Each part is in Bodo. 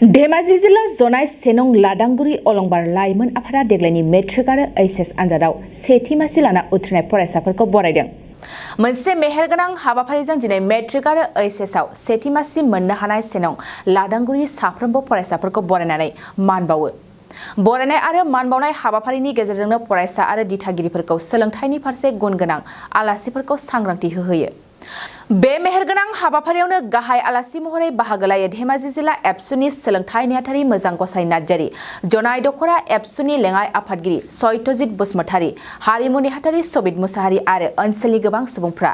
धेमाजि जिल्ला जनाय सेनं लादांगुरि अलंबार लाइमोन आफादा देग्लायनि मेट्रिक आरो एइचएस आनजादाव सेथि मासि लाना उथ्रिनाय फरायसाफोरखौ बरायदों। मोनसे मेहेरगोनां हाबाफारिजों दिनै मेट्रिक आरो एइचएसआव सेथि मासि मोननो हानाय सेनं लादांगुरि साफ्रोमबो फरायसाफोरखौ बरायनानै मान बावो। बरायनाय आरो मान बावनाय हाबाफारिनि गेजेरजोंनो फरायसा आरो दिथागिरिफोरखौ सोलोंथाइनि फारसे गुनगोनां आलासिफोरखौ सांग्रांथि होहोयो। बे मेहेरगोनां हाबाफारियावनो गाहाय आलासि महरै बाहागो लायो धेमाजि जिल्ला एबसुनि सोलोंथाइ नेहाथारि मोजां गसाइ नार्जारि, जनाय दखरा एबसुनि लेङाइ आफादगिरि सत्यजित बसुमतारी, हारिमु नेहाथारि सबित मुसाहारि आरो ओनसोलनि गोबां सुबुंफ्रा।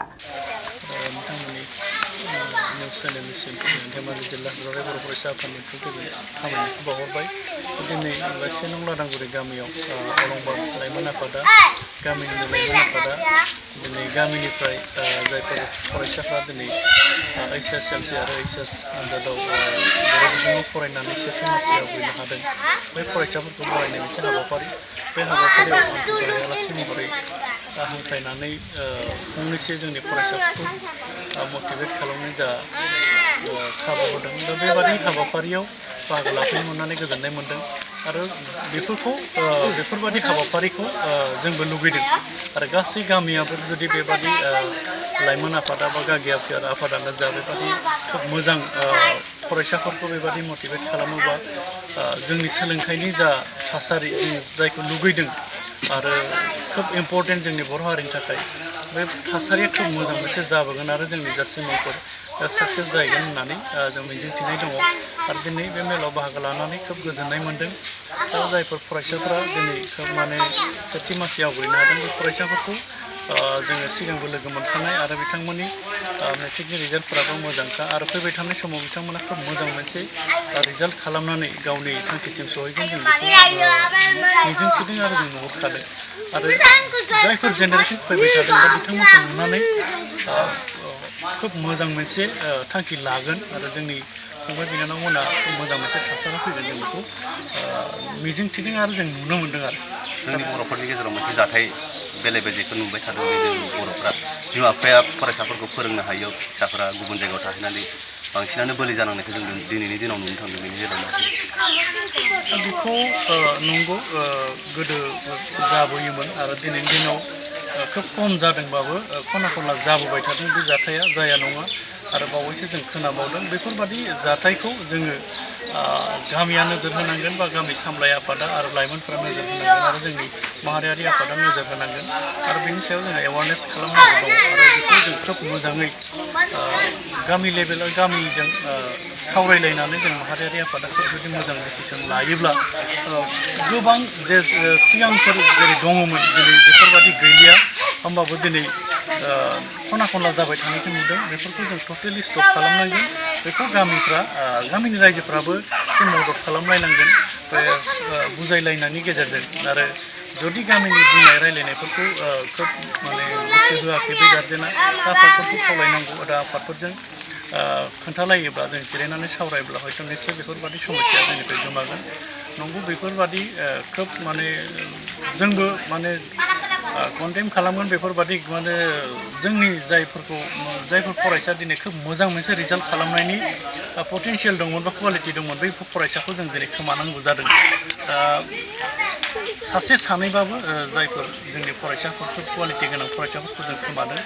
धेमाजि जिल्ला जनाय बर' फरायसा आफादनिफ्राय खामानिखौ बावहरबाय। दिनै सेनं लादांगुरि गामियाव अलंबार लाइमोन आफादा गामिनि लाइमोन आफादा दिनै गामिनिफ्राय जायफोर फरायसाफ्रा दिनै एसएसएलसि आरो एइचएस आनजादाव बर' बिजोङाव फरायनानै सेथि मासि आवगायनो हादों, बै फरायसाफोरखौ बरायनाय मोनसे हाबाफारि। बे हाबाफारियाव गाहाय आलासि महरै हांख्रायनानै फंनैसो जोंनि फरायसाफोरखौ मटिभेट खालामनो जा खाबु होदों। दा बेबादि हाबाफारियाव बाहागो लाफैनो मोननानै गोजोननाय मोन्दों आरो बेफोरबादि हाबाफारिखौ जोंबो लुगैदों आरो गासै गामियाबो जुदि बेबादि लाइमोन आफादा बा गागि आफादानो जा बेबादि खोब मोजां फरायसाफोरखौ बेबादि मटिभेट खालामोबा जोंनि सोलोंथाइनि जा थासारि जों जायखौ लुगैदों आरो खोब इम्परटेन्ट जोंनि बर' हारिनि थाखाय बे थासारिया खोब मोजां मोनसे जाबोगोन आरो जोंनि जा सिमांफोर साक्सेस जाहैगोन होननानै जों मिजिंथिनाय दङ आरो दिनै बे मेलाव बाहागो लानानै खोब गोजोननाय मोन्दों। आरो जायफोर फरायसाफोरा दिनै खोब सेथि मासि आवगायनो हादों बे फरायसाफोरखौ जोङो सिगांबो लोगो मोनखानाय आरो बिथांमोननि मेट्रिकनि रिजाल्टफोराबो मोजांखा आरो फैबाय थानाय समाव बिथांमोना खोब मोजां मोनसे रिजाल्ट खालामनानै गावनि थांखिसिम सहैगोन जों बेखौ मिजिंथिदों आरो जों नुहुरखादों। आरो जायफोर जेनेरेसन फैबाय थादों दा बिथांमोनखौ नुनानै खोब मोजां मोनसे थांखि लागोन आरो जोंनि फंबाय बिनानावमोना खोब मोजां मोनसे थासारि फैगोन जों बेखौ मिजिंथिदों आरो जों नुनो मोन्दों आरो जोंनि बर'फोरनि गेजेराव मोनसे जाथाय बेले बेजेखौ नुबाय थादों। बे जोंनि बर'फ्रा बिमा बिफाया फरायसाफोरखौ फोरोंनो हायैयाव फिसाफोरा गुबुन जायगायाव थाहैनानै बांसिनानो बोलि जानांनायखौ जों दिनैनि दिनाव नुनो थांदों। बेनि गेजेराव बेखौ नंगौ गोदो जाबोयोमोन आरो दिनैनि दिनाव खोब खम जादोंबाबो खना खनला जाबोबाय थादों। बे जाथाया जाया नङा आरो बावैसो जों खोनाबावदों। बेफोरबादि जाथायखौ जोङो गामिया नोजोर होनांगोन बा गामि सामलाय आफादा आरो लाइमोनफोरा नोजोर होनांगोन आरो जोंनि माहारियारि आफादा नोजोर होनांगोन आरो बेनि सायाव जोङो एवारनेस खालामनांगौ दङ आरो बेखौ जों खोब मोजाङै गामि लेभेलाव गामिजों सावरायलायनानै जों माहारियारि आफादा खोब जुदि मोजां डिसिसन लायोब्ला गोबां जे सिगांफोर जेरै दङमोन दिनै बेफोरबादि गैलिया, होमबाबो दिनै खना खनला जाबाय थानायखौ नुदों। बेफोरखौ जों टटेलि स्टप खालामनांगोन। बेखौ गामिनि रायजोफ्राबो एसे मदद खालामलायनांगोन बे बुजायलायनायनि गेजेरजों आरो जुदि गामिनि बुंनाय रायलायनायफोरखौ खोब गोसो होआखै बे गार्जेना आफादफोरखौ खावलायनांगौ आरो आफादफोरजों खोन्थालायोब्ला जों जिरायनानै सावरायब्ला हयथ' निश्चय बेफोरबादि समस्या जोंनिफ्राय गोमागोन। नंगौ बेफोरबादि खोब जोंबो कन्डेम खालामगोन बेफोरबादि जोंनि जायफोर फरायसा दिनै खोब मोजां मोनसे रिजाल्ट खालामनायनि पटेनसियेल दंमोन बा कुवालिटि दंमोन बै फरायसाखौ जों दिनै खोमानांगौ जादों। सासे सानैबाबो जायफोर जोंनि फरायसाफोर कुवालिटि गोनां फरायसाफोरखौ जों खोमादों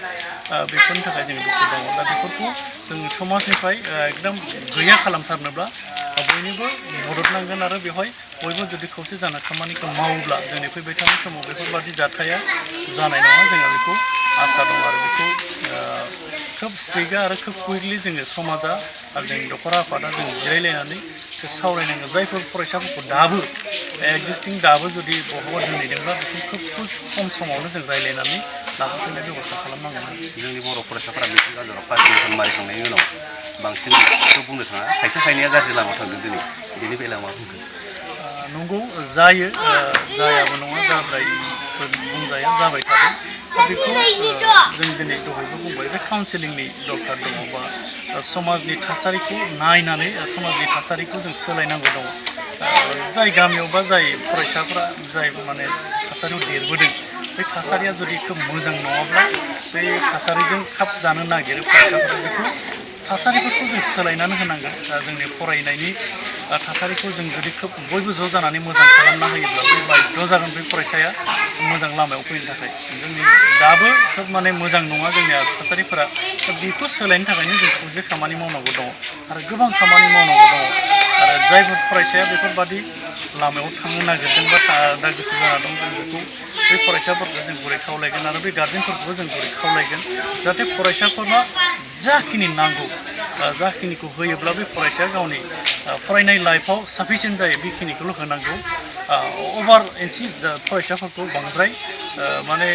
बेफोरनि थाखाय जों दुखु दङ। दा बेफोरखौ जों समाजनिफ्राय एकदम गैया खालामथारनोब्ला बयनिबो मदद नांगोन आरो बेवहाय बयबो जुदि खौसे जाना खामानिखौ मावोब्ला जोंनि फैबाय थानाय समाव बेफोरबादि जाथाया जानाय नङा। जोंहा बेखौ आसा दं आरो बेखौ खोब स्ट्रिक्टआ आरो खोब कुइकलि जोङो समाजा आरो जोंनि दखरा आफादा जों जिरायलायनानै सावरायनांगोन। जायफोर फरायसाफोरखौ दाबो दाबो जुदि बहाबा दोनहैदोंब्ला बेखौ खोब खम समावनो जों रायलायनानै लाबोफिननाय बेब'स्था खालामनांगोन। जोंनि बर' फरायसाफोरा मेट्रिक आनजादाव फार्स्ट डिभिजन मारिखांनायनि उनाव बांसिनखौ बुंनो थाङा खायसे खायनैया गाज्रि लामायाव थांदों। दिनै बेनि बेलायाव मा बुंगोन? नंगौ जायो, जायाबो नङा, बुंजाया जाबाय थादों। दा बेखौ जों दिनै दहायबो बुंबाय बे काउन्सिलिंनि दरकार दङ बा समाजनि थासारिखौ नायनानै समाजनि थासारिखौ जों सोलायनांगौ दङ। जाय गामियाव बा जाय फरायसाफ्रा जाय थासारियाव देरबोदों बे थासारिया जुदि खोब मोजां नङाब्ला बे थासारिजों खाब जानो नागिरो फरायसाफोरा बेखौ थासारिफोरखौ जों सोलायनानै होनांगोन। जोंनि फरायनायनि थासारिखौ जों जुदि खोब बयबो ज' जानानै मोजां खालामना होयोब्ला बे बायद' जागोन बे फरायसाया मोजां लामायाव फैनो थाखाय जोंनि दाबो खोब माने मोजां नङा जोंनिया थासारिफोरा बेखौ सोलायनो थाखायनो जों खौसे खामानि मावनांगौ दङ आरो गोबां खामानि मावनांगौ दङ आरो जायफोर फरायसाया बेफोरबादि लामायाव थांनो नागिरदों बा दा गोसो जाना दं जों बेखौ बे फरायसाफोरखौ जों गुरै खावलायगोन आरो बे गार्जेनफोरखौबो जों गुरै खावलायगोन जाहाथे फरायसाफोरनो जाखिनि नांगौ जाखिनिखौ होयोब्ला बे फरायसाया गावनि फरायनाय लाइफआव साफिसियेन्ट जायो बेखिनिखौल' होनांगौ अभार एनसि फरायसाफोरखौ बांद्राय माने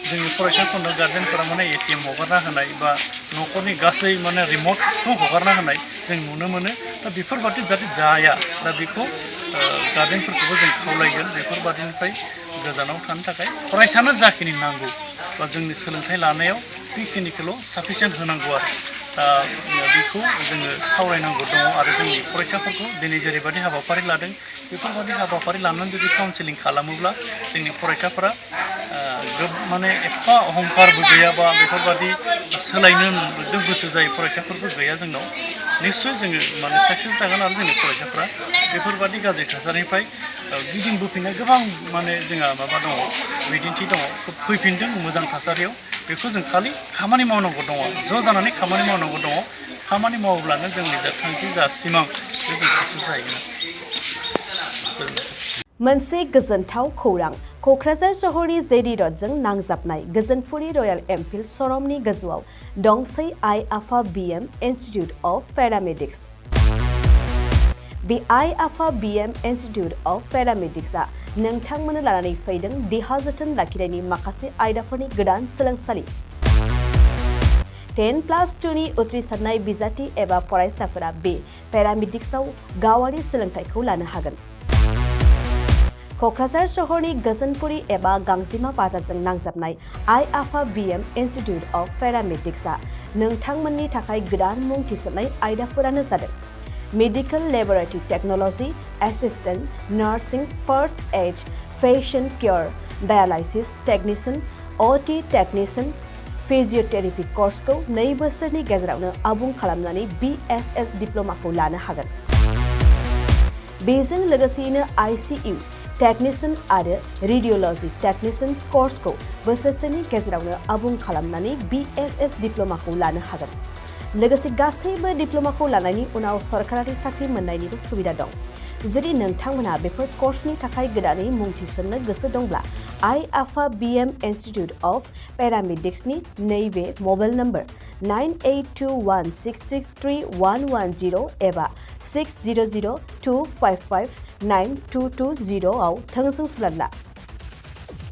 जोंनि फरायसाफोरनो गार्जेनफोरा माने एटिएम हगारना होनाय बा न'खरनि गासै माने रिमटखौ हगारना होनाय जों नुनो मोनो दा बेफोरबादि जाहाथे जाया दा बेखौ गार्जेनफोरखौबो जों खावलायगोन बेफोरबादिनिफ्राय गोजानाव थानो थाखाय फरायसानो जाखिनि नांगौ बा जोंनि सोलोंथाइ लानायाव बेखिनिखौल' साफिसियेन्ट होनांगौ आरो दा बेखौ जोङो सावरायनांगौ दङ आरो जोंनि फरायसाफोरखौ दिनै जेरैबादि हाबाफारि लादों बेफोरबादि हाबाफारि लानानै जुदि काउन्सिलिं खालामोब्ला जोंनि फरायसाफोरा माने एफा अहंकारबो गैयाबा बेफोरबादि सोलायनो गोसो जायो फरायसाफोरबो गैया जोंनाव निस्सय जोङो माने साक्सेस जागोन आरो जोंनि फरायसाफ्रा बेफोरबादि गाज्रि थासारिनिफ्राय गिदिंबोफिननाय गोबां माने जोंहा माबा दङ बिदिन्थि दङ फैफिनदों मोजां थासारियाव बेखौ जों खालि खामानि मावनांगौ दङ ज' जानानै खामानि मावनांगौ दङ खामानि मावोब्लानो जोंनि जा थांखि जा सिमां बे जों साक्सेस जाहैगोन मोनसे गोजोनथाव खौरां क'क्राझार सहरनि जेडि रडजों नांजाबनाय गोजोनपुरि रयेल एनफिल्ड श'रुमनि गोजौआव दंसै आइ आफा बिएम इन्स्टिट्युट अफ पेरामेडिक्स बे आइ आफा बिएम इन्स्टिट्युट अफ पेरामेडिक्सआ नोंथांमोननो लानानै फैदों देहा जोथोन लाखिनायनि माखासे आयदाफोरनि गोदान सोलोंसालि 10+2नि उथ्रिसारनाय बिजाथि एबा फरायसाफोरा बे पेरामेडिक्सआव गावारि सोलोंथाइखौ लानो हागोन क'क्राझार सहरनि गोजोनपुरि एबा गांजिमा बाजारजों नांजाबनाय आइ आफा बिएम इन्स्टिट्युट अफ पेरामेडिक्सआ नोंथांमोननि थाखाय गोदान मुं थिसननाय आयदाफोरानो जादों medical laboratory technology assistant nursing first aid patient care dialysis technician OT technician physiotherapy कर्सखौ 2 बोसोरनि गेजेरावनो आबुं खालामनानै BSS डिप्ल'माखौ लानो हागोन बेजों लोगोसेयैनो ICU टेक्निशियान आरो रेडियोलॉजी टेक्निशियान कर्सखौ बोसोरसेनि गेजेरावनो आबुं खालामनानै BSS डिप्ल'माखौ लानो हागोन लोगोसे गासैबो डिप्ल'माखौ लानायनि उनाव सरकारि साख्रि मोननायनिबो सुबिदा दं जुदि नोंथांमोनहा बेफोर कर्सनि थाखाय गोदानै मुं थिसननो गोसो दंब्ला आइ आफा बिएम इन्स्टिट्युट अफ पेरामेडिक्सनि नैबे मबाइल नम्बर 9821663110 एबा 6002559220 आव थोंजों सुलाद ला